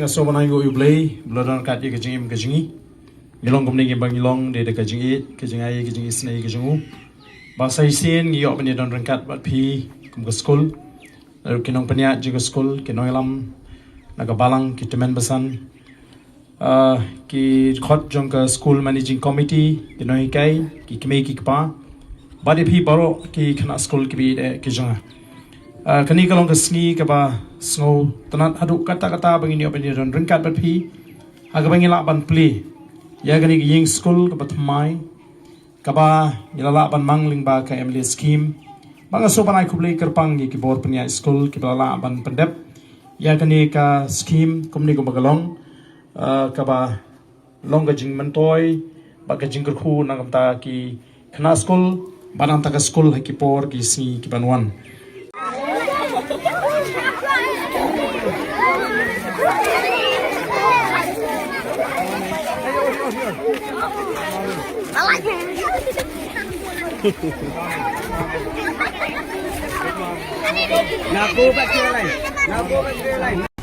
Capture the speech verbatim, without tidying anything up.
Ka sngewbha ngan ïa u Blei ba la don ryngkat ïa ka jingim ka jong ngi. Ngi long kumne ngi ba ngi long dei da ka jingïeit, ka jingai, ka jingisynei ka jong u. Ba sa shisien ngi ïoh ban ïa don ryngkat bad phi kum ka skul. Ki nongpynïaid jong ka skul, ki nongïalam na ka balang, ki tymmen basan, ah, ki khot jong ka school managing committee, ki nonghikai, ki kmie ki kpa, bad ïa phi baroh ki khynnah skul kiba ïeit ki jong nga. Ah, kane ka long ka sngi kaba sngewtynnat haduh katta katta ba ngin ïoh ban ïa don ryngkat bad phi ha kaba ngin lah ban plie ïa kane ka ïing skul kaba thymmai, kaba ngi la lah ban mang lyngba ka M L A scheme. Ba nga sngewbha ban ai khublei kyrpang ïa ki bor pynïaid skul kiba la lah ban pyndep ïa kane ka scheme kumne kumba ka long, eh, kaba long ka jingmyntoi bad ka jingkyrkhu na ka bynta ki khynnah skul bad na ka bynta ka skul ha ki por ki sngi ki ban wan. Now go back to your line. Now go back to your line.